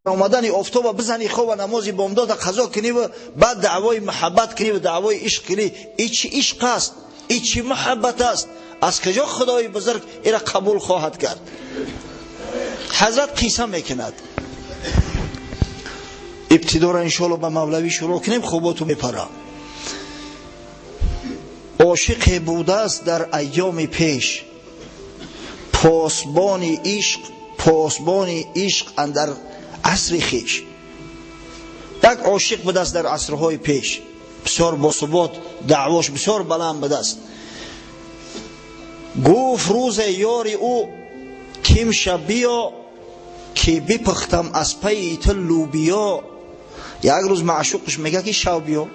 Омадани офтоба бизани хоба, намози бомдода қазо кунӣ ва баъд даъвои муҳаббат кунӣ ва даъвои ишқ кунӣ. И чӣ ишқ аст? И чӣ муҳаббат аст? Аз куҷо Худои бузург ира қабул хоҳад кард? Ҳазрат қисса мекунад. Ибтидоро иншоалло ба Мавлавӣ шурӯъ кунем, хуботу мепара. Ошиқе будааст дар айёми пеш, посбони ишқ, посбони ишқ андар асри хеш. Як ошиқ будааст дар асрҳои пеш, бисёр босубот, даъвош бисёр баланд будааст. Гуфт рӯзе ёри ӯ: ким шаб биё, ки бипухтам аз пайи ту лӯбиё. Як рӯз маъшуқаш мега, ки шав биё,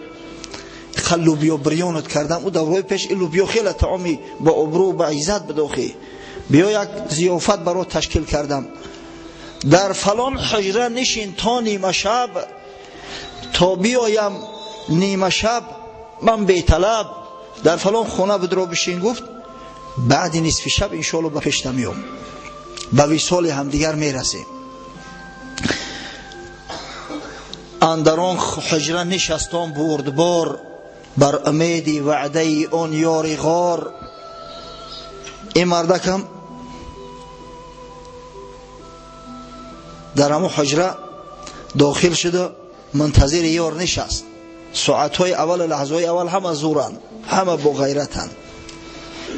лӯбиё бирёнат кардам. Ӯ давраҳои пеш ин лӯбиё хеле таоми ба обрӯ, ба иззат бидохӣ. Биё, як зиёфат баро ташкил кардам. Дар фалон ҳуҷра нишин то нимашаб, то биёям нимашаб ман беталаб. Дар фалон хона бидро бишин, гуфт, баъди нисфи шаб иншоалло ба пешта меом, ба висоли ҳамдигар мерасем. Андар он ҳуҷра нишастон бурдбор, бар умеди ваъдаи он ёри ғор. Ин мардакам дар ҳамон ҳуҷра дохил шуда, мунтазири ёр нишаст. Соатҳои аввал, лаҳзаҳои аввал ҳама зуранд, ҳама бо ғайратанд.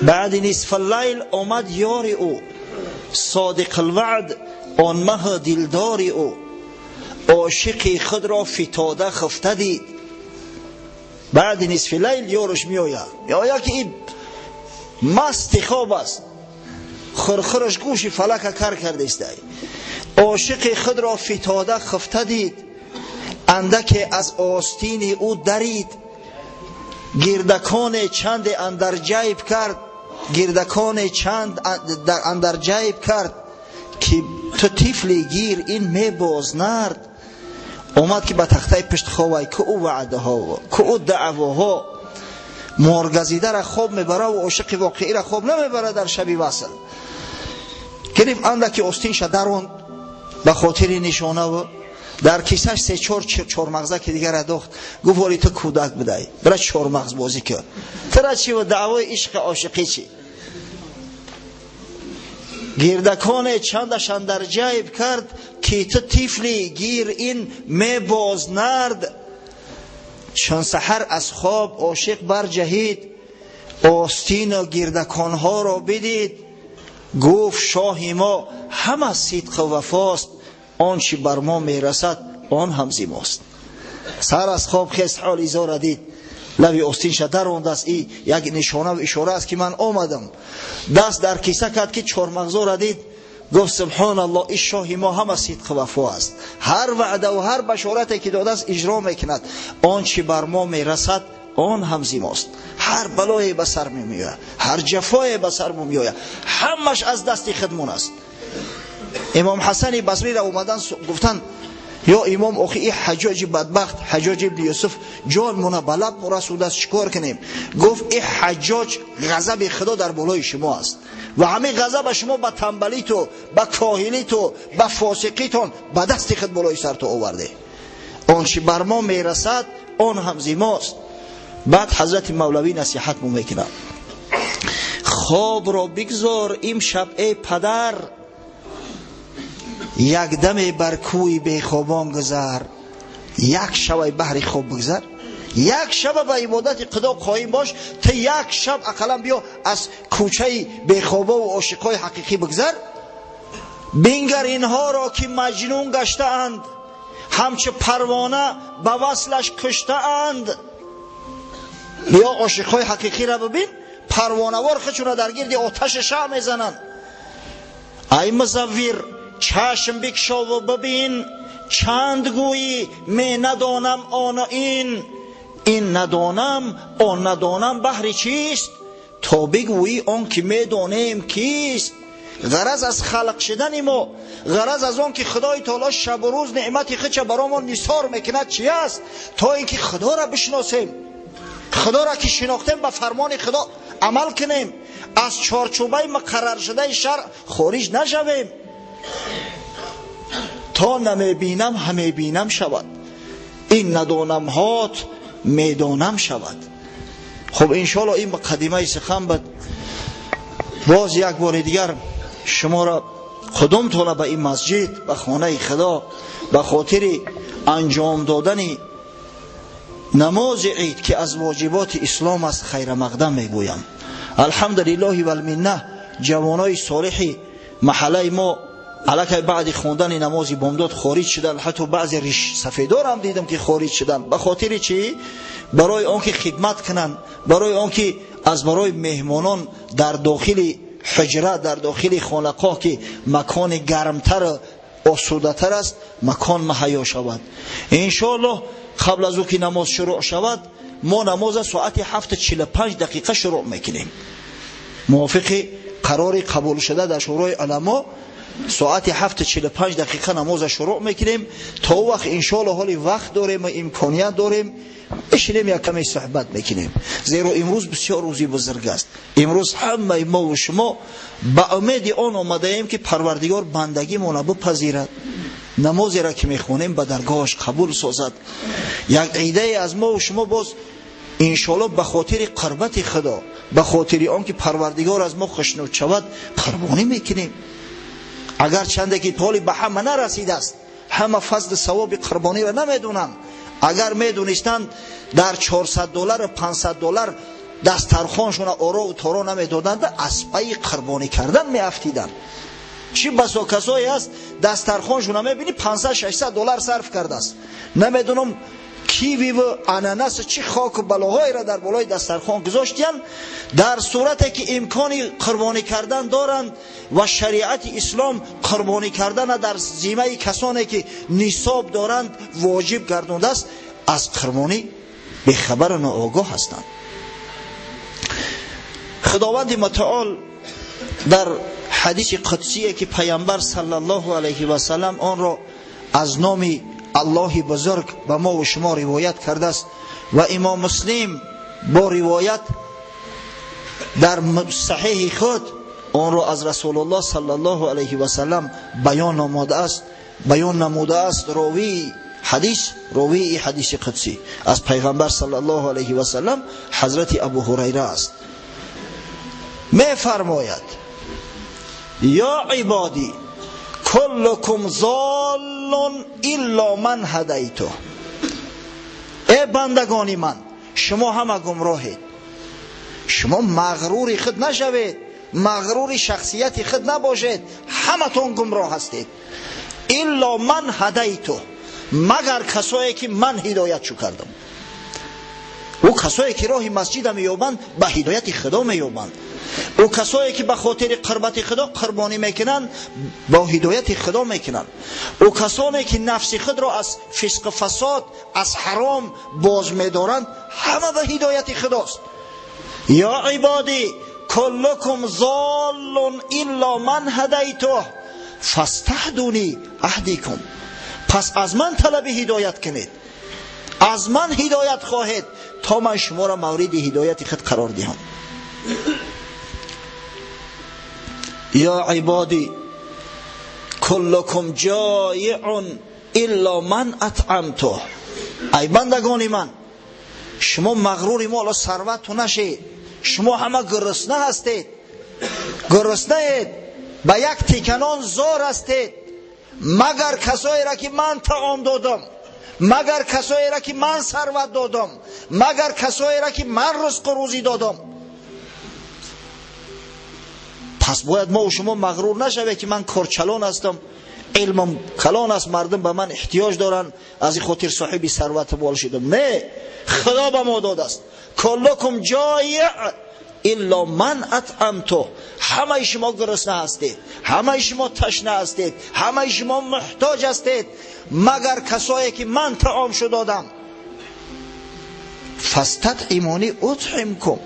Баъди нисфи лайл омад ёри ӯ, содиқулваъд он маҳ дилдори ӯ. Ошиқи худро фитода хуфта дид. Баъди нисфи лайл ёраш меояд, меояд, ки ин масти хоб аст, хурхураш гӯши фалака кар кардестай. Ошиқи худро фитода хуфта дид, андаке аз остини ӯ дарид. Гирдаконе чанде андар ҷайб кард, гирдаконе чанд андар ҷайб кард, ки ту тифли гир ин мебознард. Омад, ки ба тахтаи пушт ховай, ку ӯ ваъдаҳо, ку ӯ даъвоҳо. Моргазидара хоб мебара ва ошиқи воқеира хоб намебара дар шаби васл. Гирифт андаки остинша даронд ба хотири нишонаву дар кисаш се-чор чормағза ки дигар адохт. Гуфт: вори ту кӯдак будай, бира чормағз бозӣ кун, тура чи ва даъвои ишқи ошиқӣ чи? Гирдаконе чандаш андар ҷайб кард, ки ту тифли гир ин мебознард. Чун саҳар аз хоб ошиқ барҷаҳид, остину гирдаконҳоро бидид. Гуфт: шоҳи мо ҳама сидқу вафост, он чи бар мо мерасад, он ҳам зимост. Сар аз хоб хест, ҳоли зора дид, лави остинша дарондааст. И як нишона ишора аст, ки ман омадам. Даст дар киса кард, ки чормағзора дид. Гуфт: субҳоналло, ин шоҳи мо ҳама сидқу вафо аст, ҳар ваъдаву ҳар башорате ки додааст, иҷро мекунад. Он чи бар мо мерасад, он ҳам зимост. Ҳар балое ба сар мемеояд, ҳар ҷафое ба сармо меояд, ҳамаш аз дасти худмон аст. Имом Ҳасани Басриро омадан гуфтанд: ё имом, охи и Ҳаҷоҷи бадбахт, Ҳаҷоҷ ибни Юсуф, ҷонмона ба лаб расудааст, чӣ кор кунем? Гуфт: и Ҳаҷоҷ ғазаби Худо дар болои шумо аст ва ҳамин ғазаба шумо ба тамбалиту, ба коҳилиту, ба фосиқитон ба дасти худ болои сарту оварде. Он чи бар мо мерасад, он ҳам зимост. Баъд ҳазрати Мавлавӣ насиҳат мо мекунад: хобро бигзор имшаб, эй падар, якдаме бар кӯи бехобон гузар. Як шабай баҳри хоб бигзар, як шаба ба ибодати Худо қоим бош. Ту як шаб ақаллан биё, аз кӯчаи бехобову ошиқҳои ҳақиқӣ бигзар. Бингар инҳоро, ки маҷнун гаштаанд, ҳамчу парвона ба васлаш куштаанд. Биё, ошиқҳои ҳақиқиро бибин, парвонавор худшуна дар гирди оташи шаъ мезананд. Ай музаввир, чашм бикшову бибин, чанд гӯӣ ме надонам ону ин? Ин надонам, он надонам баҳри чист? То бигӯӣ он ки медонем кист. Ғараз аз халқ шидани мо, ғараз аз он ки Худои таоло шабу рӯз неъмати худша баромон нисор мекунад, чи аст? То ин ки Худоро бишиносем. Худоро ки шинохтем, ба фармони Худо амал кунем, аз чорчӯбаи муқарраршудаи шаръ хориҷ нашавем. То намебинам ҳамебинам шавад, ин надонамҳот медонам шавад. Хуб, иншоалло ин муқаддимаи сухан буд. Боз як бори дигар шуморо қудумтона ба ин масҷид, ба хонаи Худо, ба хотири анҷом додани намози ид, ки аз воҷиботи ислом аст, хайрмақдам мегӯям. Алҳамдулиллоҳи валминна, ҷавонои солиҳи маҳаллаи мо аллакай баъди хондани намози бомдод хориҷ шуданд. Ҳатто баъзе риш сафедорам дидам, ки хориҷ шуданд. Ба хотири чӣ? Барои он ки хидмат кунанд, барои он ки аз барои меҳмонон дар дохили ҳуҷра, дар дохили хонақоҳ, ки макони гармтар, осудатар аст, макон маҳайё шавад. Иншоаллоҳ қабл аз ӯ ки намоз шурӯъ шавад, мо намоза соати 7:45 шурӯъ мекунем. Мувофиқи қарори қабулшуда дар Шӯрои уламо соати 7:45 намоза шурӯъ мекунем. То он вақт иншоаллоҳ ҳоли вақт дорем ва имконият дорем, бишинем, як каме суҳбат мекунем. Зеро имрӯз бисёр рӯзи бузург аст. Имрӯз ҳамаи мо ва шумо ба умеди он омадаем, ки Парвардигор бандагимонро бипазирад, намозеро ки мехонем ба даргоҳаш қабул созад. Як идае аз мо ва шумо боз иншоаллоҳ ба хотири қурбати Худо, ба хотири он ки Парвардигор аз мо хушнуд шавад, қурбонӣ мекунем. Агар чанде ки ҳоли ба ҳама нарасидааст, ҳама фазли савоби қурбониро намедонанд. Агар медонистанд, дар $400, $500 дастархоншона оро торо намедоданд, аз пайи қурбонӣ кардан меафтиданд. Чӣ басо касое аст, дастархоншона мебинӣ $500-600 сарф кардааст. Намедонам киви ва ананас чӣ хоку балоҳоеро дар болои дастархон гузоштиянд, дар сурате ки имкони қурбонӣ кардан доранд ва шариати ислом қурбонӣ кардана дар зимаи касоне ки нисоб доранд воҷиб гардондааст, аз қурбонӣ бехабару ноогоҳ ҳастанд. Худованди мутаол дар ҳадиси қудсие, ки Пайғамбар саллаллоҳу алайҳи васаллам онро аз номи Аллоҳи бузург ба мо ва шумо ривоят кардааст ва Имом Муслим бо ривоят дар саҳеҳи худ онро аз Расулуллоҳ саллаллоҳу алайҳи васаллам баён намудааст, ровии ҳадис, ровии ҳадиси қудсӣ аз Пайғамбар саллаллоҳу алайҳи васаллам ҳазрати Абу Ҳурайра аст. Мефармояд: ё ибодӣ куллукум золлун илло ман ҳадайту. Э бандагони ман, шумо ҳама гумроҳед. Шумо мағрури худ нашавед, мағрури шахсияти худ набошед, ҳаматон гумроҳ ҳастед. Илло ман ҳадайту, магар касое ки ман ҳидоятшу кардам. Ӯ касое ки роҳи масҷида меёбанд, ба ҳидояти Худо меёбанд. Ӯ касое ки ба хотири қурбати Худо қурбонӣ мекунанд, бо ҳидояти Худо мекунанд. Ӯ касоне ки нафси худро аз фисқу фасод, аз ҳаром боз медоранд, ҳама ба ҳидояти Худост. Ё ибодӣ куллукум золлун илло ман ҳадайтуҳ фастаҳдунӣ аҳдикум. Пас аз ман талаби ҳидоят кунед, аз ман ҳидоят хоҳед, то ман шуморо мавриди ҳидояти худ қарор диҳам. Ё ибодӣ куллукум ҷоиъун илло ман атъамтуҳ. Ай бандагони ман, шумо мағрури молу сарвату нашед, шумо ҳама гурусна ҳастед, гуруснаед, ба як тиканон зор ҳастед, магар касоеро ки ман таом додам, магар касоеро ки ман сарват додам, магар касоеро ки ман ризқу рӯзӣ додам. Пас бояд мо ва шумо мағрур нашавед, ки ман корчалон ҳастам, илмам калон аст, мардум ба ман эҳтиёҷ доранд, аз ин хотир соҳиби сарвату мол шудам. Не, Худо ба мо додааст. Куллукум ҷоиъ илло ман атъамту. Ҳамаи шумо гурусна ҳастед, ҳамаи шумо ташна ҳастед, ҳамаи шумо муҳтоҷ ҳастед, магар касое ки ман таомшу додам. Фастатъимуни утъимкум.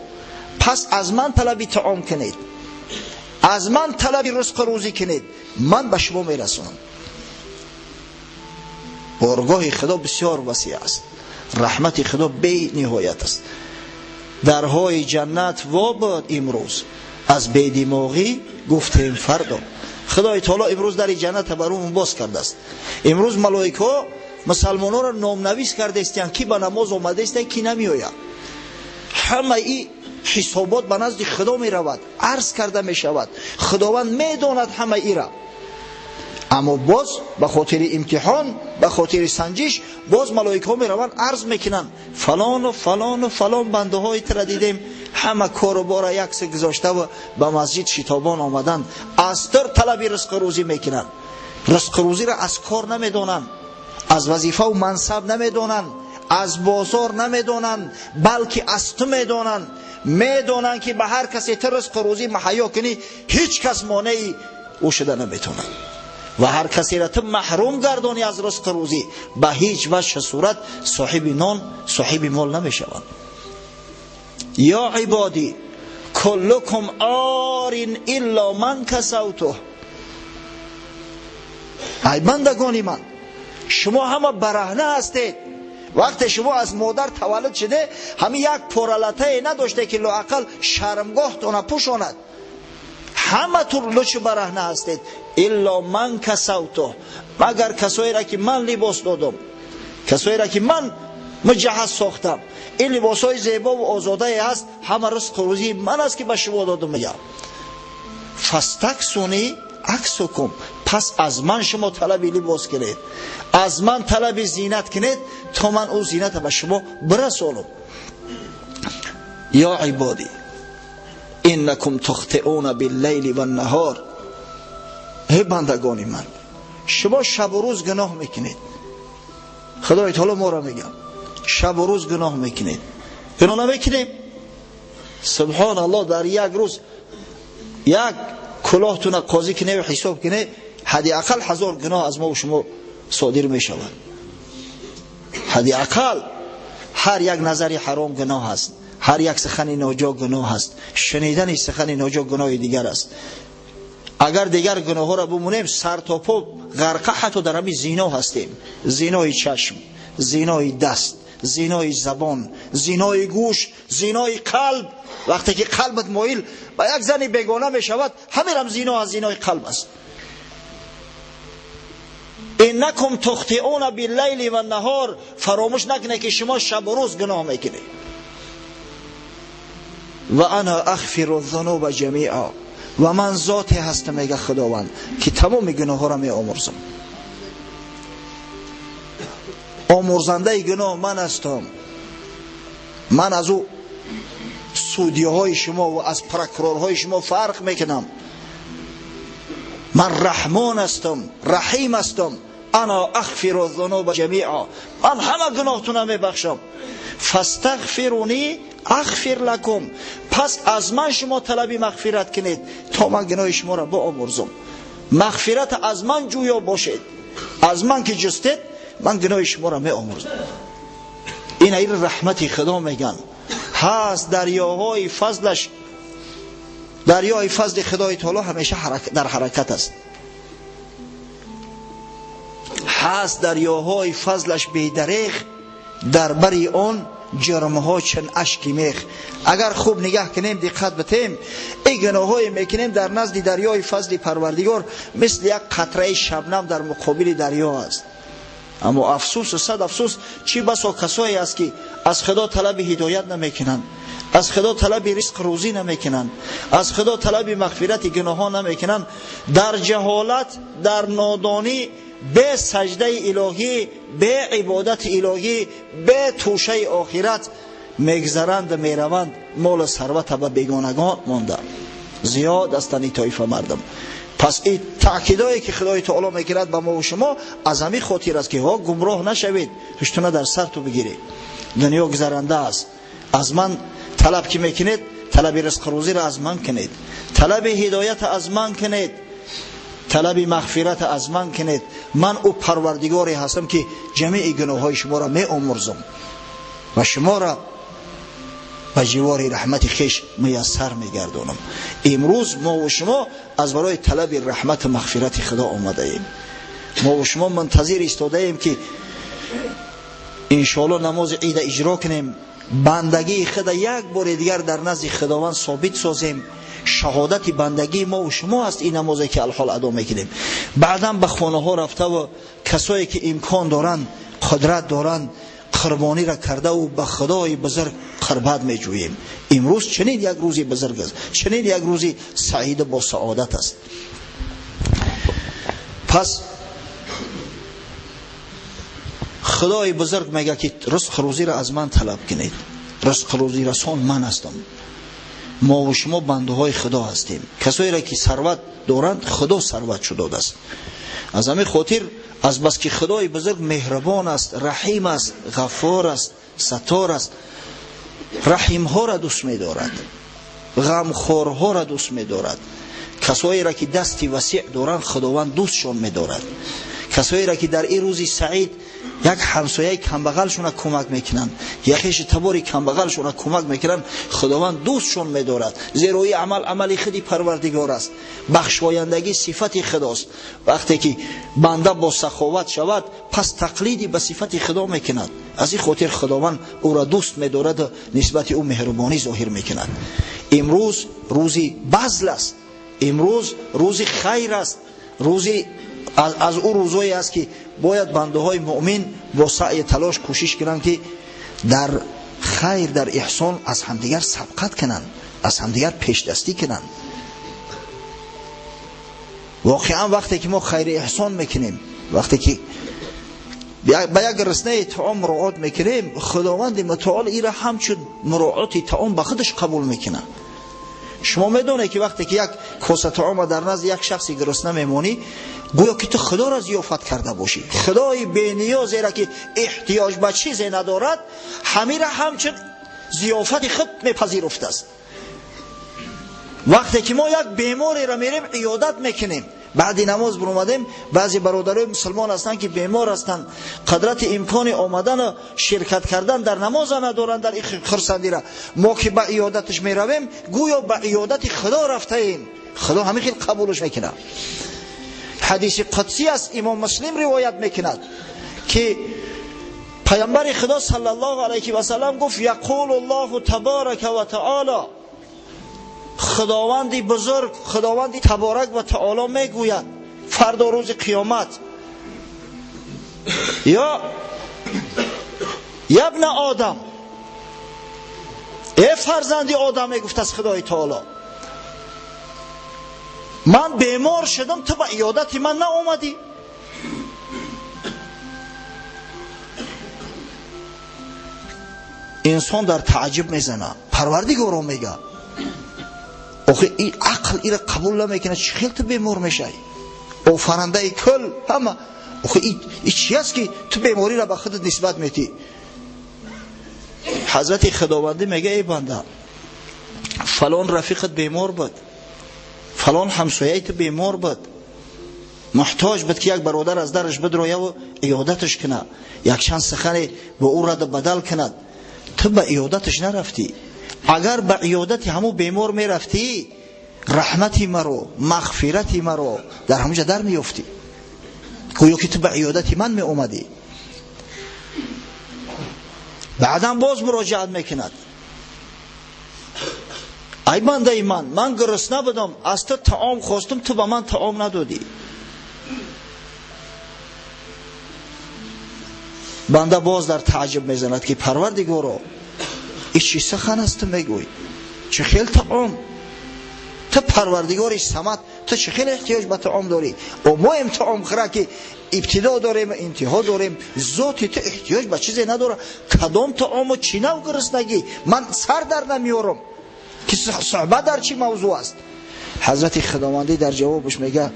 Пас аз ман талаби таом кунед, аз ман талаби ризқу рӯзӣ кунед, ман ба шумо мерасонам. Боргоҳи Худо бисёр васеъ аст, раҳмати Худо бениҳоят аст. Дарҳои ҷаннат во буд имрӯз, аз бедимоғӣ гуфтем фардо. Худои таоло имрӯз дари ҷанната бар ӯ боз кардааст. Имрӯз малоикаҳо мусалмонҳоро номнавис кардаистиянд, ки ба намоз омадаистанд, ки намеояд. Ҳамаи ҳисобот ба назди Худо меравад, арз карда мешавад. Худованд медонад ҳама ира. Аммо боз ба хотири имтиҳон, ба хотири санҷиш, боз малоикаҳо мераванд, арз мекунанд: фалону фалону фалон бандаҳои тра дидем, ҳама кору бора яксе гузоштаву ба масҷид шитобон омаданд, аз тур талаби ризқу рӯзӣ мекунанд. Ризқу рӯзиро аз кор намедонанд, аз вазифаву мансаб намедонанд, аз бозор намедонанд, балки аз ту медонанд. Медонанд, ки ба ҳар касе ту ризқу рӯзӣ муҳайё кунӣ, ҳеҷ кас монеи ӯ шуда наметавонад. Ва ҳар касеро ту маҳрум гардонӣ аз ризқу рӯзӣ, ба ҳеҷ ваҷҳ сурат соҳиби нон, соҳиби мол намешавад. Ё ибодӣ куллукум орин илла ман касавтуҳ. Ай бандагони ман, шумо ҳама бараҳна ҳастед. Вақте шумо аз модар таваллуд шуде, ҳамин як поралатае надоште, ки лоақал шармгоҳтона пӯшонад. Ҳама тур лучу бараҳна ҳастед. Илло ман касавтуҳ, магар касоеро ки ман либос додам, касоеро ки ман муҷаҳҳаз сохтам. Ин либосҳои зебову озодае ҳаст, ҳама ризқу рӯзии ман аст, ки ба шумо додам. Мегӯям: фастаксуни аксукум. Пас аз ман шумо талаби либос кунед, аз ман талаби зинат кунед, то ман ӯ зината ба шумо бирасонам. Ё ибодӣ иннакум тухтиуна биллайли ваннаҳор. Эй бандагони ман, шумо шабу рӯз гуноҳ мекунед. Худои таоло моро мегӯяд: шабу рӯз гуноҳ мекунед. Гуноҳ намекунем? Субҳоналлоҳ, дар як рӯз як кулоҳтуна қозӣ кунед ва ҳисоб кунед, ҳадди ақал 1000 гуноҳ аз мо ва шумо содир мешавад. Ҳадди ақал ҳар як назари ҳаром гуноҳ аст, ҳар як сухани ноҷо гуноҳ аст, шунидани сухани ноҷо гуноҳи дигар аст. Агар дигар гуноҳҳоро бимонем, сар то по ғарқа ҳатто дар ҳамин зино ҳастем. Зинои чашм, зинои даст, зинои забон, зинои гӯш, зинои қалб. Вақте ки қалбат моил ба як зани бегона мешавад, ҳаминам зино аз зинои қалб аст. Иннакум тухтиуна биллайли ваннаҳор. Фаромӯш накунед, ки шумо шабу рӯз гуноҳ мекунед. Ва ана ахфиру зунуба ҷамиа. Ва ман зоте ҳастам, мега Худованд, ки тамоми гуноҳҳоро меомӯрзам. Омӯрзандаи гуноҳ ман ҳастам. Ман аз ӯ судиҳои шумо ва аз прокурорҳои шумо фарқ мекунам. Ман раҳмон ҳастам, раҳим ҳастам. Ана ахфиру зунуба ҷамиа. Ман ҳама гуноҳтонро мебахшам. Фастағфируни ахфир лакум. Пас аз ман шумо талаби мағфират кунед, то ман гуноҳи шуморо биомӯрзам. Мағфират аз ман ҷӯё бошед. Аз ман ки ҷустед, ман гуноҳи шуморо меомӯрзам. Ин ин раҳмати Худо мегӯянд. Ҳаст дарёҳои фазлаш, дарёи фазли Худои таоло ҳамеша дар ҳаракат аст. Ҳаст дарёҳои фазлаш бедареғ, дар бари он ҷурмҳо чун ашки мех. Агар хуб нигаҳ кунем, диққат битем, ин гуноҳҳое мекунем дар назди дарёи фазли Парвардигор мисли як қатраи шабнам дар муқобили дарё аст. Аммо афсӯсу сад афсӯс, чӣ басо касое аст, ки аз Худо талаби ҳидоят намекунанд, аз Худо талаби ризқ рӯзӣ намекунанд, аз Худо талаби мағфирати гуноҳҳо намекунанд. Дар ҷаҳолат, дар нодонӣ, бе саҷдаи илоҳӣ, бе ибодати илоҳӣ, бе тӯшаи охират мегзаранд, мераванд, молу сарвата ба бегонагон монда. Зиёд ҳастанд ин тоифа мардум. Пас ин таъкидое, ки Худои таоло мекунад ба мо ва шумо, аз ҳамин хотир аст, ки ҳо гумроҳ нашавед, ҳуштуна дар сарту бигиред. Дунё гузаранда аст. Аз ман талаб ки мекунед, талаби ризқу рӯзиро аз ман кунед, талаби ҳидоята аз ман кунед, талаби мағфирата аз ман кунед. Ман ӯ Парвардигоре ҳастам, ки ҷамеи гуноҳҳои шуморо меомӯрзам ва шуморо ба ҷивори раҳмати хеш муяссар мегардонам. Имрӯз мо ва шумо аз барои талаби раҳмату мағфирати Худо омадаем. Мо ва шумо мунтазир истодаем, ки иншоалло намози ида иҷро кунем, бандагии худа як бори дигар дар назди Худованд собит созем. Шаҳодати бандагии мо ва шумо аст ин намозе ки алҳол адо мекунем. Баъдан ба хонаҳо рафта ва касое ки имкон доранд, қудрат доранд, қурбониро карда ва ба Худои бузург қурбат меҷӯем. Имрӯз чунин як рӯзи бузург аст, чунин як рӯзи саид бо саодат аст. Пас Худои бузург мегӯяд ки ризқ рӯзиро аз ман талаб кунед, ризқ рӯзӣ расон ман ҳастам. Мо ва шумо бандаҳои Худо ҳастем. Касоеро ки сарват доранд, Худо сарватшо додааст. Аз ҳамин хотир аз бас ки Худои бузург меҳрубон аст, раҳим аст, ғаффор аст, саттор аст, раҳимҳоро дӯст медорад, ғамхорҳоро дӯст медорад. Касоеро ки дасти васеъ доранд, Худованд дӯстшон медорад. Касоеро ки дар ин рӯзи саид як ҳамсояи камбағалшона кӯмак мекунанд, як хеши табори камбағалшона кӯмак мекунанд, Худованд дӯстшон медорад. Зеро ин амал амали худи Парвардигор аст. Бахшояндагӣ сифати Худост. Вақте ки банда бо саховат шавад, пас тақлиди ба сифати Худо мекунад. Аз ин хотир Худованд ӯро дӯст медорад ва нисбати ӯ меҳрубонӣ зоҳир мекунад. Имрӯз рӯзи базл аст, имрӯз рӯзи хайр аст, рӯзи аз ӯ рӯзое аст ки бояд бандаҳои муъмин бо саъи талош кӯшиш кунанд ки дар хайр, дар эҳсон аз ҳамдигар сабқат кунанд, аз ҳамдигар пешдастӣ кунанд. Воқеан вақте ки мо хайри эҳсон мекунем, вақте ки ба як риснаи таом муроат мекунем, Худованди мутаол ира ҳамчун муроати таом ба худаш қабул мекунад. Шумо медонед ки вақте ки як коса таома дар назди як шахси гурусна мемонӣ, гӯё ки ту Худоро зиёфат карда бошӣ. Худои бениёзеро ки эҳтиёҷ ба чизе надорад, ҳамира ҳамчун зиёфати худ мепазируфтааст. Вақте ки мо як бемореро мерем иёдат мекунем, баъди намоз баромадем, баъзе бародарои мусулмон ҳастанд ки бемор ҳастанд, қадрати имкони омадану ширкат кардан дар намоза надоранд, дар ин хурсандира. Мо ки ба иёдаташ меравем, гӯё ба иёдати Худо рафтаем. Худо ҳамин хел қабулш мекунад. Ҳадиси қудсӣ аст, Имом Муслим ривоят мекунад ки Паёмбари Худо саллаллоҳу алайҳи васаллам гуфт: яқулу Аллоҳу табарака ва таоло, Худованди бузург, Худованди таборак ва таоло мегӯяд фардо рӯзи қиёмат: ё ябна Одам, э фарзанди Одам, мегуфт аз Худои таоло, ман бемор шудам, ту ба иёдати ман наомадӣ. Инсон дар тааҷҷуб мезанад, Парвардигоро мега, охи ин ақл ира қабул намекунад, чӣ хел ту бемор мешавӣ? Офарандаи кул ҳама, охи ин чи аст ки ту бемориро ба худат нисбат метӣ? Ҳазрати Худовандӣ мега: эй банда, фалон рафиқат бемор буд, фалон ҳамсояи ту бемор буд, муҳтоҷ буд ки як бародар аз дараш бидрояву иёдаташ кунад, якчанд сухане бо ӯ раду бадал кунад, ту ба иёдаташ нарафтӣ. Агар ба иёдати ҳамун бемор мерафтӣ, раҳмати маро, мағфирати маро дар ҳамунҷа дар меёфтӣ, гӯё ки ту ба иёдати ман меомадӣ. Баъдан боз муроҷиат мекунад: ай бандаи ман, ман гурусна будам, аз ту таом хостум, ту ба ман таом надодӣ. Банда боз дар тааҷҷуб мезанад ки Парвардигоро, ин чӣ сухан аст ту мегӯӣ? Чӣ хел таом? Ту Парвардигори самад, ту чӣ хел эҳтиёҷ ба таом дорӣ? Моем таомхӯра ки ибтидо дорем, интиҳо дорем, зоти ту эҳтиёҷ ба чизе надорад. Кадом таому чӣ нав гуруснагӣ? Ман сар дар намеорам ки суҳбат дар чӣ мавзӯъ аст. Ҳазрати Худовандӣ дар ҷавобаш мега: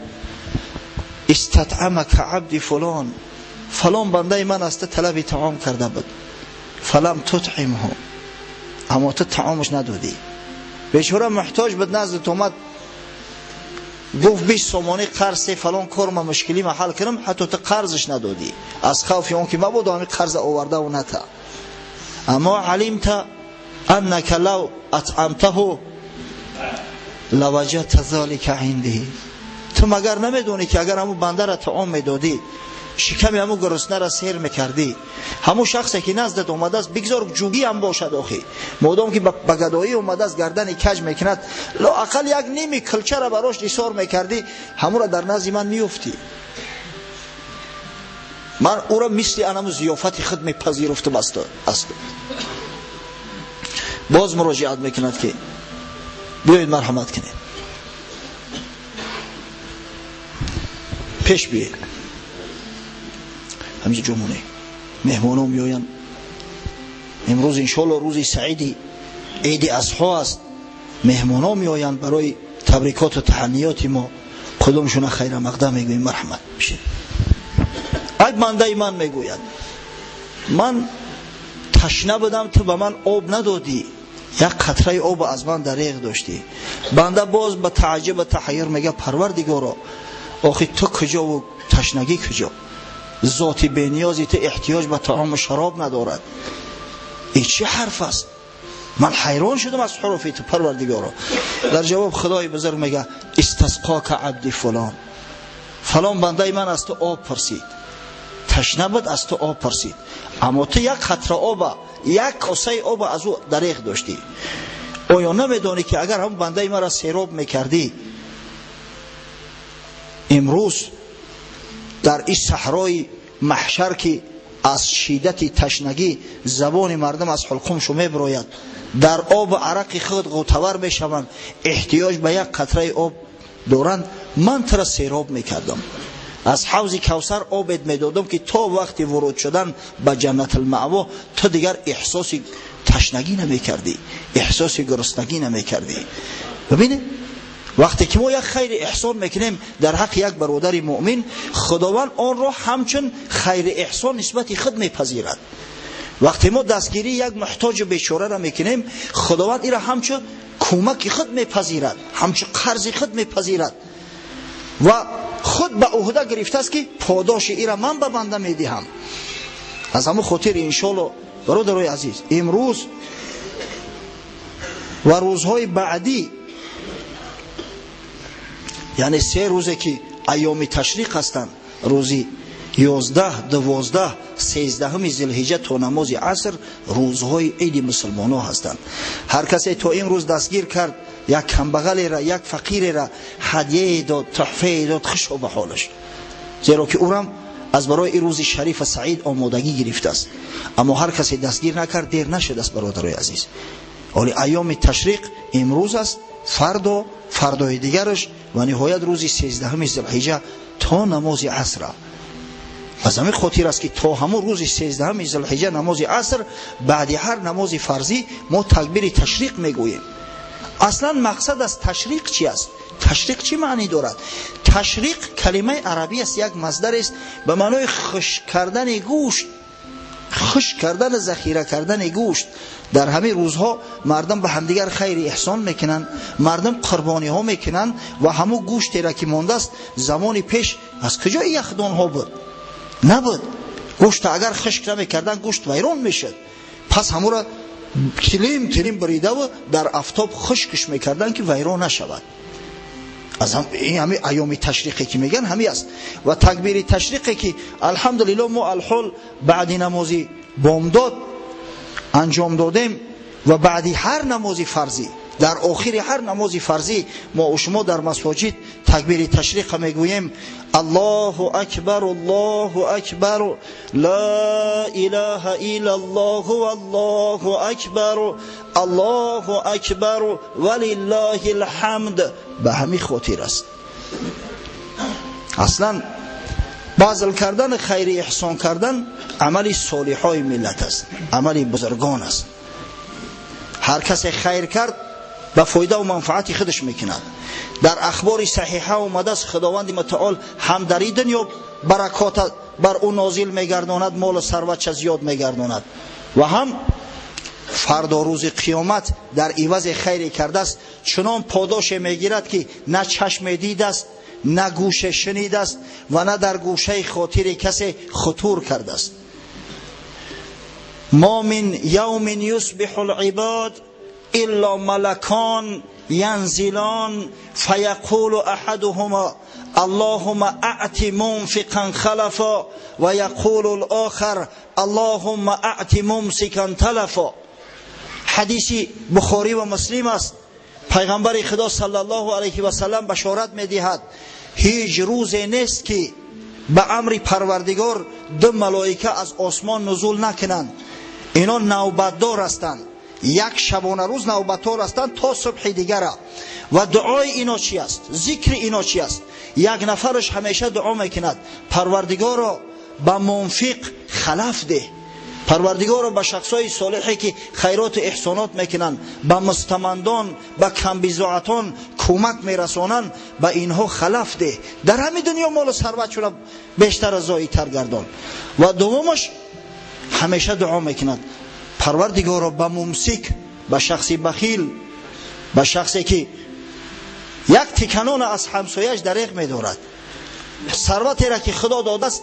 истатъамака абди фулон, фалон бандаи ман аз ту талаби таом карда буд, фалам тутъимҳу, аммо ту таомаш надодӣ. Бечора муҳтоҷ буд, назди ту омад, гуфт 20 сомонӣ қарз се фалон кор ма мушкилӣ ма ҳал кунам, ҳатто ту қарзаш надодӣ, аз хавфи он ки мабодо ҳамин қарза овардаву ната. Аммо алимта аннака лав атъамтаҳу лаваҷадта залика индӣ, ту магар намедонӣ ки агар ҳамун бандара таом медодӣ, Шиками ҳамун гуруснара сер мекардӣ. Ҳамун шахсе ки наздат омадааст, бигзор ҷугӣ ҳам бошад, охи модом ки ба гадоӣ омадааст, гардани каҷ мекунад, лоақал як ними килчара барош нисор мекардӣ, ҳамура дар назди ман меёфтӣ. Ман ӯро мисли анаму зиёфати худ мепазируфтам. Аст боз муроҷиат мекунад ки биёед, марҳамат кунед, пеш биёед, ҳаминҷо ҷо монед, меҳмоно меоянд. Имрӯз иншоалло рӯзи саиди иди Азҳо аст, меҳмоно меоянд барои табрикоту таҳанниёти мо, кудумшуна хайра мақдам мегӯем, марҳамат бишед. Ай бандаи ман, мегӯяд, ман ташна будам, ту ба ман об надодӣ, як қатраи об аз ман дареғ доштӣ. Банда боз ба тааҷҷуб ва таҳайюр мега: парвардигоро, охи ту куҷову ташнагӣ куҷо? Зоти бениёзи ту эҳтиёҷ ба таому шароб надорад. Ин чӣ ҳарф аст? Ман ҳайрон шудам аз ҳуруфи ту, парвардигоро. Дар ҷавоб худои бузург мега: истасқока абди фулон, фалон бандаи ман аз ту об пурсид, ташна буд, аз ту об пурсид, аммо ту як қатра оба, як косаи оба аз ӯ дареғ доштӣ. Оё намедонӣ ки агар ҳамон бандаи маро сероб мекардӣ, имрӯз дар ин саҳрои маҳшар, ки аз шиддати ташнагӣ забони мардум аз ҳулқумшу мебирояд, дар обу арақи худ ғӯтавар мешаванд, эҳтиёҷ ба як қатраи об доранд, ман тура сероб мекардам, аз ҳавзи Кавсар обед медодам, ки то вақти вуруд шудан ба Ҷаннатулмаъво ту дигар эҳсоси ташнагӣ намекардӣ, эҳсоси гуруснагӣ намекардӣ. Бибинед, вақте ки мо як хайри эҳсон мекунем дар ҳаққи як бародари муъмин, Худованд онро ҳамчун хайри эҳсон нисбати худ мепазирад. Вақте мо дастгирии як муҳтоҷу бечораро мекунем, Худованд инро ҳамчун кӯмаки худ мепазирад, ҳамчун қарзи худ мепазирад ва худ ба уҳда гирифтааст, ки подоши ира ман ба банда медиҳам. Аз ҳамон хотир, иншоалло, бародарои азиз, имрӯз ва рӯзҳои баъдӣ, яъне 3 рӯзе ки айёми ташриқ ҳастанд, рӯзи 11, 12, 13 зилҳиҷа то намози аср, рӯзҳои иди мусулмонҳо ҳастанд. Ҳар касе то ин рӯз дастгир кард як камбағалера, як фақирера, ҳадияе дод, туҳфае дод, хушо ба ҳолаш, зеро ки ӯрам аз барои ин рӯзи шарифа саид омодагӣ гирифтааст. Аммо ҳар касе дастгир накард, дер нашудааст, бародарои азиз. Оли айёми ташриқ имрӯз аст, фардо, фардои дигараш ва ниҳоят рӯзи 13 зилҳиҷа то намози асра. Аз ҳамин хотир аст, ки то ҳамон рӯзи 13 зилҳиҷа намози аср, баъди ҳар намози фарзӣ мо такбири ташриқ мегӯем. Аслан мақсад аз ташриқ чи аст? Ташриқ чӣ маънӣ дорад? Ташриқ калимаи арабӣ аст, як масдар аст ба маънои хушк кардани гӯшт, хушк кардану захира кардани гӯшт. Дар ҳамин рӯзҳо мардум ба ҳамдигар хайри эҳсон мекунанд, мардум қурбониҳо мекунанд ва ҳамун гӯштеро ки мондааст, замони пеш аз куҷо яхдонҳо буд? Набуд. Гӯшта агар хушк намекарданд, гӯшт вайрон мешуд. Пас ҳамура тилим тилим буридаву дар афтоб хушкш мекарданд, ки вайрон нашавад. Аз ҳами айёми ташриқе ки мегӯянд, ҳами аст. Ва такбири ташриқе ки, алҳамдулилло, мо алҳол баъди намози бомдод анҷом додем ва баъди ҳар намози фарзӣ, дар охири ҳар намози фарзӣ мо шумо дар масоҷид такбири ташриқа мегӯем: Аллоҳу акбар, Аллоҳу акбар, ла илаҳа иллаллоҳу, аллоҳу акбар, Аллоҳу акбар, валиллаҳил ҳамд. Ба ҳамин хотир аст. Аслан базл кардан, хайри эҳсон кардан амали солиҳои миллат аст, амали бузургон аст. Ҳар касе хайр кард, ба фоидаву манфаати худаш мекунад. Дар ахбори саҳиҳа омадааст, Худованди мутаол ҳам дар ин дунё баракота бар ӯ нозил мегардонад, молу сарватша зиёд мегардонад ва ҳам фардо рӯзи қиёмат дар ивазе хайре кардааст чунон подоше мегирад, ки на чашме дидааст, на гӯше шунидааст ва на дар гӯшаи хотири касе хутур кардааст. Ма мин явмин юсбиҳу либод илла малакон янзилон фаяқулу аҳадуҳума اللهم اعط منفقا خلفا و یقول الاخر اللهم اعط ممسکا تلفا. حدیث بخاری و مسلم است. پیغمبر خدا صلی الله علیه و سلم بشارت میدهد هیچ روزی نیست که به امر پروردگار دو ملائکه از آسمان نزول نکنند. اینا نوبتدار هستند، یک شبانه روز نوبتدار هستند تا صبح دیگر. و دعای اینا چی است؟ ذکر اینا چی است؟ یک نفرش همیشه دعا میکند پروردگارا به منفق خلف ده، پروردگارا به شخصای صالحی که خیرات و احسانات میکنند، به مستمندان، به کمبیزاعتان کمک میرسانند، به اینها خلف ده، در همین دنیا مال و ثروتشون بیشتر از زایدتر گردان. و دومش همیشه دعا میکند پروردگارا به ممسک، به شخصی بخیل، به شخصی که یک تکنان از همسایش دریغ می‌دارد، ثروتی را که خدا داده است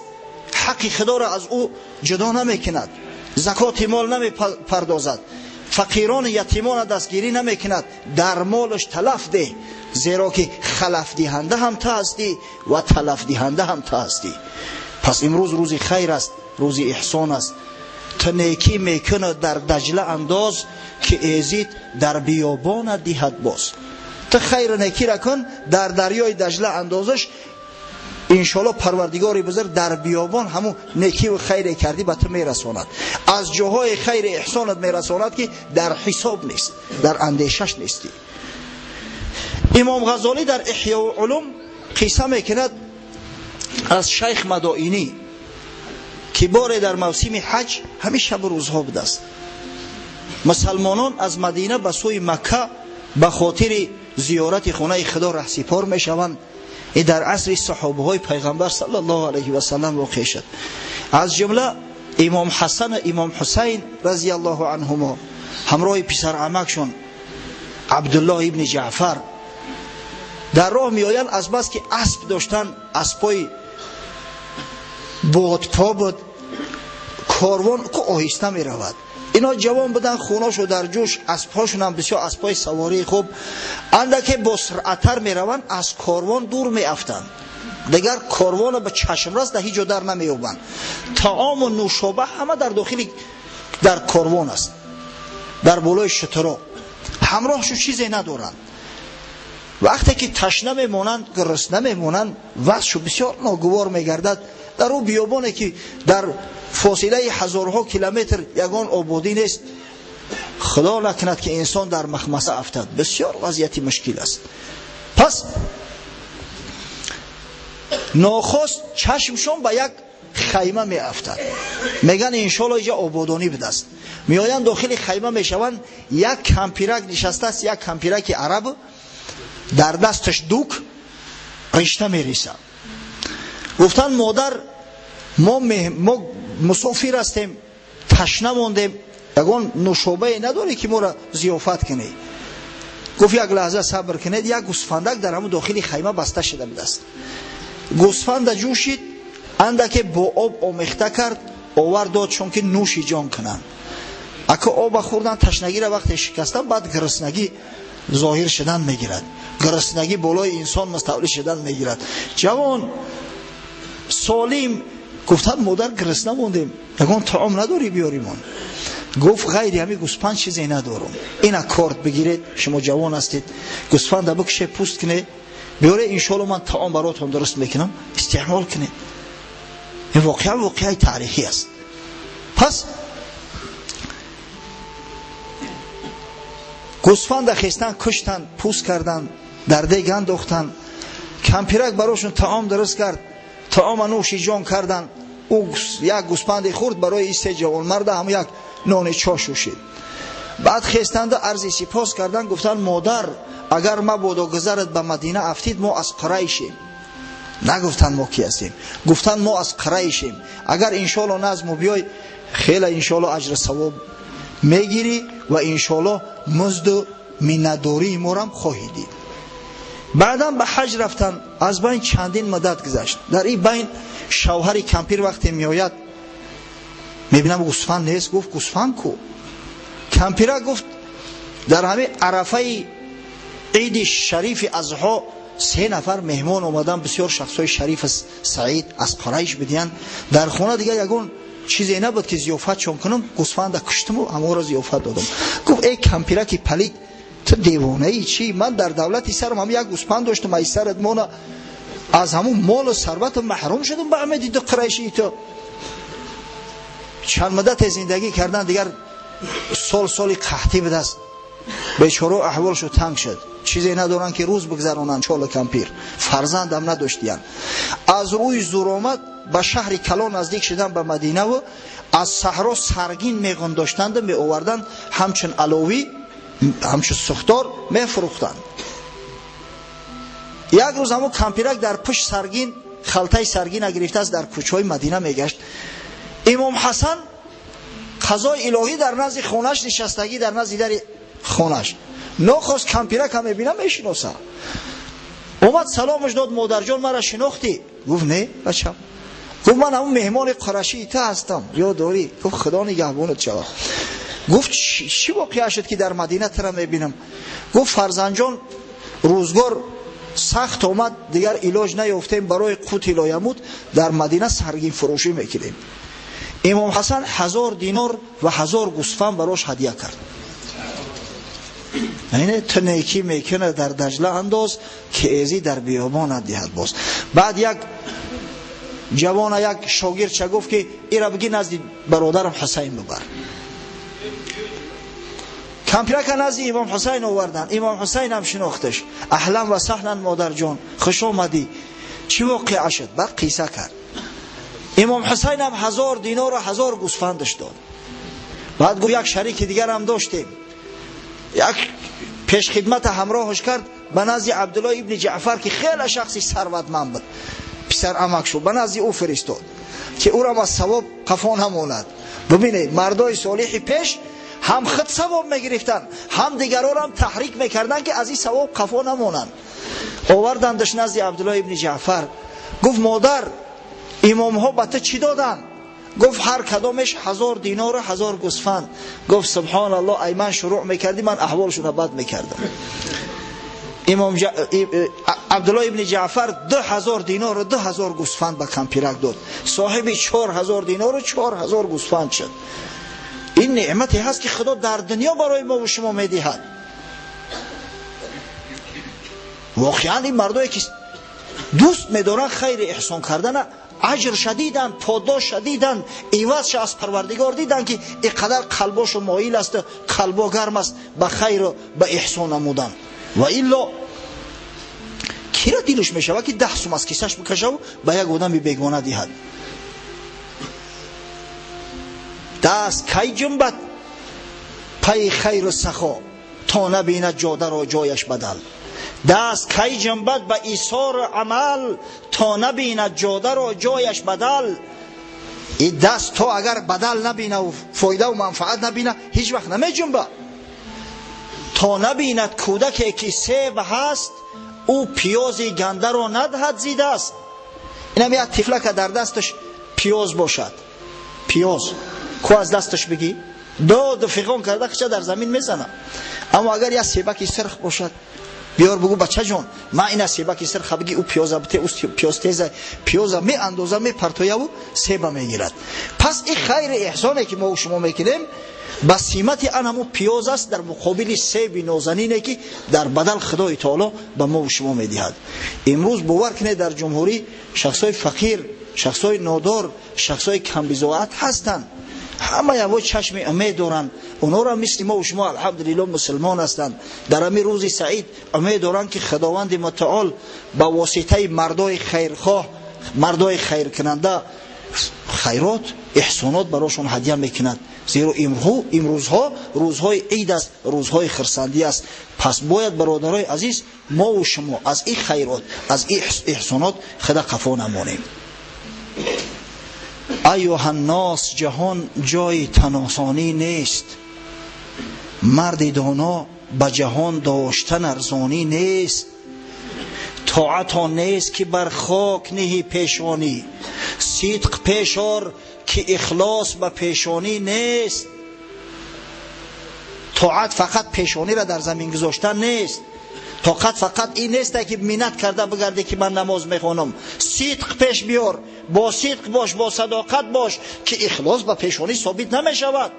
حق خدا را از او جدا نمی‌کند، زکات مال نمی‌پردازد، فقیران یتیمان دستگیری نمی‌کند، در مالش تلف ده، زیرا که خلف دهنده هم تو هستی و تلف دهنده هم تو هستی. پس امروز روز خیر است، روز احسان است. تو نیکی میکنه در دجله انداز که ایزید در بیابان دهد باز. تو خیر نیکی را کن در دریای دجله اندازش، انشالله پروردگار بزرگ در بیابان همون نیکی و خیر کردی به تو میرساند، از جاهای خیر احسانت میرساند که در حساب نیست، در اندیشش نیستی. امام غزالی در احیاء علوم قصه میکند از شیخ مدائنی که باره در موسم حج همین شب و روزها بوده است. مسلمانان از مدینه به سوی مکه به خاطر زیارت خانه خدا رهسپار میشوند. این در عصر صحابه های پیغمبر صلی الله علیه و سلم واقع شد. از جمله امام حسن و امام حسین رضی الله عنهما همراه پسر عمکشون عبدالله ابن جعفر در راه میآیند. از بس که اسب داشتن، اسبای بادپا بود، کاروان که آهسته می رود. اینا جوان بودن، خوناشو در جوش، اسبهاشون هم بسیار اسبای سواری خوب، اندکه با سرعتر می روند، از کاروان دور می افتند، دیگر کاروان به چشم رس در هیچ جا در نمی یابند. طعام و نوشابه همه در داخل در کاروان است، در بالای شترا، همراهشو چیزی ندارند. وقتی که تشنه میمانند، گرسنه میمانند، وضعشو بسیار ناگوار میگردد. در او بیابانی که در فاصله هزارها کیلومتر یگان آبادی نیست، خدا نکند که انسان در مخمصه افتد، بسیار وضعیت مشکل است. پس ناخواست چشمشون به یک خیمه می افتد، میگن انشالله اینجا آبادانی بدست. میآیند داخل خیمه میشوند، یک کمپیرک نشسته است، یک کمپیرک عرب، در دستش دوک رشته میریسه. گفتن مادر ما مسافر هستیم، تشنه ماندیم، یگان نوشابه نداری که ما را ضیافت کنی. گفت یک لحظه صبر کنید. یک گوسفندک در همون داخل خیمه بسته شده بود است. گوسفند جوشید، اندکه با آب آمیخته کرد، آورد داد چون که نوشی جان کنند. اگه آب خوردن تشنگی را وقتی شکستن، بعد گرسنگی ظاهر شدن میگیرد، گرسنگی بالای انسان مستولی شدن میگیرد. جوان سالم گفتن مادر گرسنه موندیم، یگان طعام نداری بیاریمون. گفت غیر همین گوسفند چیزی ندارم، اینا کارت بگیرید، شما جوان هستید، گوسفند بکشه پوست کنه بیاره، انشالله من طعام براتون درست میکنم، استعمال کنید. این واقعا واقعی تاریخی است. پس گوسفند خستن، کشتن، پوست کردن، در دیگ انداختن، کمپیرک براشون طعام درست کرد، طعام نوشی جان کردن. او یک گوسفند خورد، برای این سه جوان مرد هم یک نان چا شوشید. بعد خستند عرض سپاس کردن، گفتن مادر اگر مبادا گذرت به مدینه افتید ما از قریشیم. نگفتن ما کی هستیم، گفتن ما از قریشیم، اگر انشالله نظم بیای خیلی انشالله اجر ثواب میگیری و انشالله مزد و منتداری ما را خواهی دید. بعدا به حج رفتن، از بین چندین مدت گذشت. در این بین شوهر کمپیر وقتی میآید میبینم گوسفند نیست. گفت گوسفند کو؟ کمپیره گفت در همین عرفه عید شریف اضحی се нафар меҳмон омадан, бисёр шахсҳои шариф саид аз Қурайш бидиян. Дар хона дигар ягон чизе набуд ки зиёфатшон кунам, гӯсфанда куштуму ҳамонро зиёфат додам. Гуфт: эй кампираки палид, ту девонаи чӣ? Ман дар давлати сарам ҳам як гӯсфанд доштам, ай сарат мона аз ҳамун молу сарватам маҳрум шудам ба умеди ду қурайшии ту. Чанд муддате зиндагӣ кардан, дигар сол соли қаҳтӣ будааст, бечоро аҳволшу танг шуд, чизе надоранд ки рӯз бигзаронанд. Чолу кампир фарзандам надоштиянд. Аз рӯи зуромад ба шаҳри калон наздик шудан, ба Мадинаву аз саҳро саргин меғундоштанду меоварданд, ҳамчун аловӣ, ҳамчун сухтор мефурӯхтанд. Як рӯз ҳамун кампирак дар пушт саргин, халтаи саргина гирифтааст, дар кӯчаҳои Мадина мегашт. Имом Ҳасан қазои илоҳӣ дар назди хонаш нишастагӣ, дар назди дари хонаш. Нохост кампирака мебина, мешиноса. Омад, саломаш дод: модарҷон, мара шинохтӣ? Гуфт: не, бачам. Гуфт: ман ҳамун меҳмони қурашии ту ҳастам, ёд дорӣ? Гуфт: худо нигаҳбонат шавад. Гуфт: чӣ воқеа шуд ки дар Мадина тура мебинам? Гуфт: фарзандҷон, рӯзгор сахт омад, дигар илоҷ наёфтем, барои қути лоямут дар Мадина саргин фурӯшӣ мекунем. Имом Ҳасан 1000 динор ва 1000 гӯсфанд барош ҳадя кард. Яъне ту некӣ мекунад дар Даҷла андоз, ки эзӣ дар биёбонат диҳад боз. Баъд як ҷавона, як шогирдча гуфт ки ира бигӣ назди бародарам Ҳусайн бибар. Кампирака назди имом Ҳусайн оварданд. Имом Ҳусайн ҳам шинохташ. Аҳлан ва саҳлан, модарҷон, хуш омадӣ, чӣ воқеа шуд? Баъд қисса кард. Имом Ҳусайн ҳам 1000 динору 1000 гӯсфандаш дод. Баъд гуфт: як шарики дигарам доштем. Як пешхидмата ҳамроҳаш кард ба назди Абдулло ибни Ҷаъфар, ки хеле шахси сарватманд буд, писар амак шуд, ба назди ӯ фиристод ки ӯрам аз савоб қафо намонад. Бубинед, мардои солиҳи пеш ҳам худ савоб мегирифтанд, ҳам дигарорам таҳрик мекарданд ки аз ин савоб қафо намонанд. Овардандаш назди Абдулло ибни Ҷаъфар. Гуфт: модар, имомҳо ба ту чӣ доданд? Гуфт: ҳар кадомеш 1000 динору 1000 гӯсфанд. Гуфт: субҳоналлоҳ, ай ман шурӯъ мекардӣ, ман аҳволшуна бад мекардам. Имом Абдулло ибни Ҷаъфар 2000 динору 2000 гӯсфанд ба кампирак дод. Соҳиби 4000 динору 4000 гӯсфанд шуд. Ин неъмате ҳаст ки Худо дар дунё барои мо ва шумо медиҳад. Воқеан ин мардое ки дӯст медоранд хайри эҳсон кардана, аҷр шадиданд, подош шадиданд, ивазша аз Парвардигор диданд, ки ин қадар қалбошу моил аст, қалбо гарм аст ба хайру ба эҳсон намудан. Ва илло кира дилш мешавад ки 10 сум аз кисаш бикашаву ба як одами бегона диҳад? Даст кай ҷунбад пайи хайру сахо, то набинад ҷодаро ҷояш бадал. Даст кай ҷунбад ба исору амал, то набинад ҷодаро ҷояш бадал. И даст то агар бадал набинаву фоидаву манфаат набина, ҳеҷ вақт намеҷунбад. То набинад кӯдаке ки себ ҳаст, ӯ пиёзи гандаро надиҳад зидааст. Инам як тифлака дар дасташ пиёз бошад, пиёз ку аз дасташ бигӣ, доду фиғон карда хича дар замин мезана. Аммо агар як себаки сирх бошад, биёр, бугӯ: бачаҷон, ман ина себаки сирха бигӣ, ӯ пиёза бите, ӯ пиёз теза, пиёза меандоза, мепартояву себа мегирад. Пас ин хайри эҳсоне ки мо шумо мекунем ба симати ан ҳамун пиёз аст дар муқобили себи нозанине ки дар бадал Худои таоло ба мо шумо медиҳад. Имрӯз бовар кунед, дар ҷумҳурӣ шахсҳои фақир, шахсҳои нодор, шахсҳои камбизоат ҳастанд. Ҳама яво чашми умед доранд. Онҳоро мисли мо шумо алҳамдулилло мусулмон ҳастанд. Дар ҳамин рӯзи саид умед доранд ки Худованди мутаол ба воситаи мардои хайрхоҳ, мардои хайркунанда хайрот, эҳсонот барошон ҳадя мекунад. Зеро имрӯзҳо рӯзҳои ид аст, рӯзҳои хирсандӣ аст. Пас бояд, бародарои азиз, мову шумо аз ин хайрот, аз ин эҳсонот худа қафо намонем. Айюҳаннос, ҷаҳон ҷои таносонӣ нест, марди доно ба ҷаҳон доштан арзонӣ нест. Тоат он нест ки бар хок ниҳӣ пешонӣ, сидқ пешор ки ихлос ба пешонӣ нест. Тоат фақат пешониро дар замин гузоштан нест. Тоқат фақат ин нест ки миннат карда бигарде ки ман намоз мехонам. Сидқ пеш биёр, бо сидқ бош, бо садоқат бош, ки ихлос ба пешонӣ собит намешавад.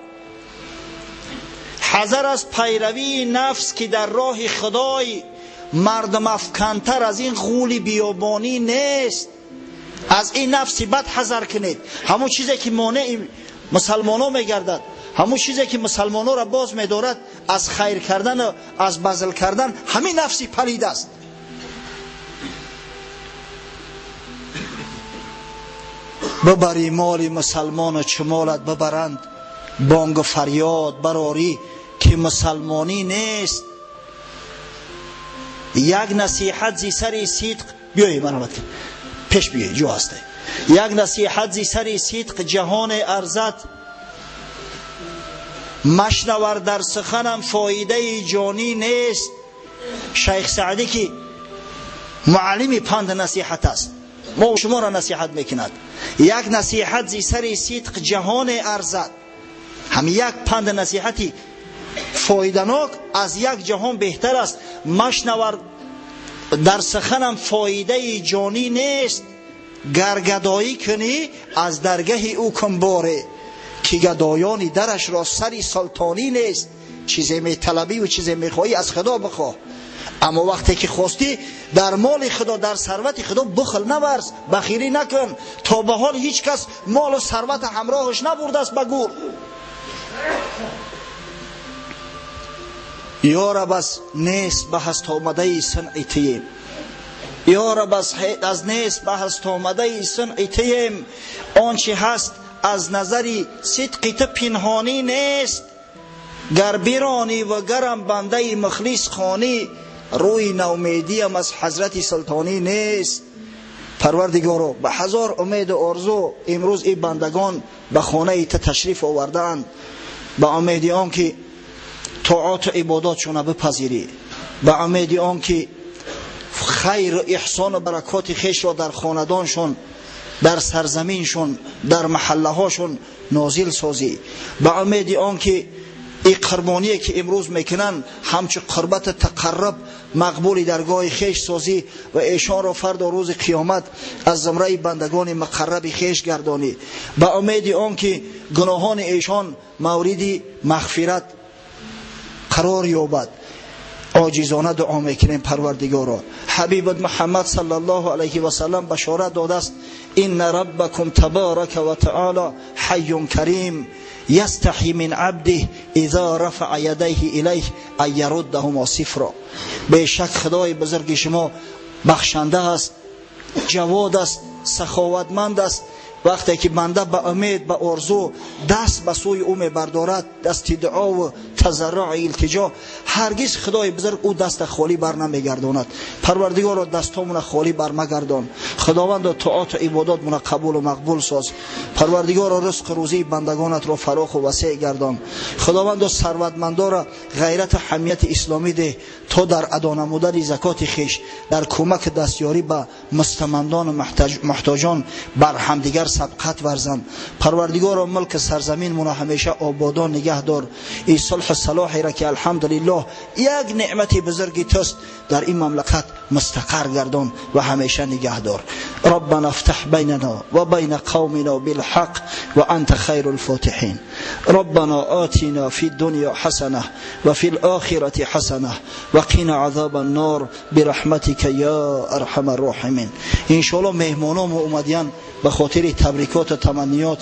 Ҳазар аз пайравии нафс ки дар роҳи худой мардумафкантар аз ин ғули биёбонӣ нест. Аз ин нафси бад ҳазар кунед. Ҳамон чизе ки монеи мусалмоно мегардад, ҳамон чизе ки мусалмонора боз медорад аз хайр кардан ва аз базл кардан, ҳамин нафси палид аст. Бибари моли мусалмону чумолат бибаранд, бонгу фарёд барорӣ ки мусалмонӣ нест. Як насиҳат зи сари сидқ биёй, марҳамат, пеш биёй, ҷо ҳасте. Як насиҳат зи сари сидқ ҷаҳоне арзад, машнавар дар суханам фоидаи ҷонӣ нест. Шайх Саъдӣ ки муаллими панд насиҳат аст, мо шуморо насиҳат мекунад. Як насиҳат зи сари сидқ ҷаҳоне арзад, ҳам як панд насиҳати фоиданок аз як ҷаҳон беҳтар аст. Машнавар дар суханам фоидаи ҷонӣ нест. Гар гадоӣ кунӣ аз даргаҳи ӯ кун боре, ки гадоёни дарашро сари султонӣ нест. Чизе металабӣ ва чизе мехоҳӣ аз худо бихоҳ, аммо вақте ки хостӣ дар моли худо, дар сарвати худо бухл наварз, бахирӣ накун. То ба ҳол ҳеҷ кас молу сарвата ҳамроҳаш набурдааст ба гур. Ё раб, аз нест ба ҳаст омадаи сунъи тием, ё раб, аз нест ба ҳаст омадаи сунъи тием, он чи ҳаст аз назари сидқи ту пинҳонӣ нест. Гар биронӣ ва гарам бандаи мухлис хонӣ, рӯи наумедиям аз ҳазрати султонӣ нест. Парвардигоро, ба ҳазор умеду орзу имрӯз ин бандагон ба хонаи ту ташриф овардаанд, ба умеди он ки тоату ибодатшона бипазирӣ, ба умеди он ки хайру эҳсону баракоти хешро дар хонадоншон, дар сарзаминшон, дар маҳаллаҳошон нозил созӣ, ба умеди он ки ин қурбоние ки имрӯз мекунанд ҳамчун қурбати тақарруб мақбули даргоҳи хеш созӣ ва эшонро фардо рӯзи қиёмат аз зумраи бандагони муқарраби хеш гардонӣ, ба умеди он ки гуноҳони эшон мавриди мағфират қарор ёбад. Оҷизона дуо мекунем Парвардигоро. Ҳабибат Муҳаммад саллаллоҳу алайҳи васаллам башорат додааст: инна раббакум табарака ва таъоло ҳайюн карим ястаҳи мин абдиҳ изо рафаа ядайҳи илайҳ ан яруддаҳумо сифро. Бешак Худои бузурги шумо бахшанда аст, ҷавод аст, саховатманд аст. Вақте ки банда ба умед, ба орзу даст ба сӯи ӯ мебардорад, дасти дуову тазарруъ, илтиҷо, ҳаргиз Худои бузург ӯ даста холӣ бар намегардонад. Парвардигоро, дастомона холӣ бар магардон. Худовандо, тоату ибодатмона қабулу мақбул соз. Парвардигоро, ризқу рӯзии бандагонатро фароху васеъ гардон. Худовандо, сарватмандоро ғайрату ҳамияти исломӣ деҳ, то дар адо намудани закоти хеш, дар кӯмаки дастёрӣ ба мустамандону муҳтоҷон бар ҳамдигар сабқат варзанд. Парвардигоро, мулки сарзаминмона ҳамеша ободон нигаҳ дор. Ин сулҳу салоҳеро ки алҳамдулиллоҳ як неъмати бузурги туст, дар ин мамлакат мустақар гардон ва ҳамеша нигаҳ дор. Раббана ифтаҳ байнана ва байна қавмина билҳақ ва анта хайрул фотиҳин. Раббана атина фи дунё ҳасана ва фил охирати ҳасана ва қина азобан нор бирахматика я арҳамар роҳимин. Иншоаллоҳ меҳмономо омадиян ба хотири табрикоту таманниёт.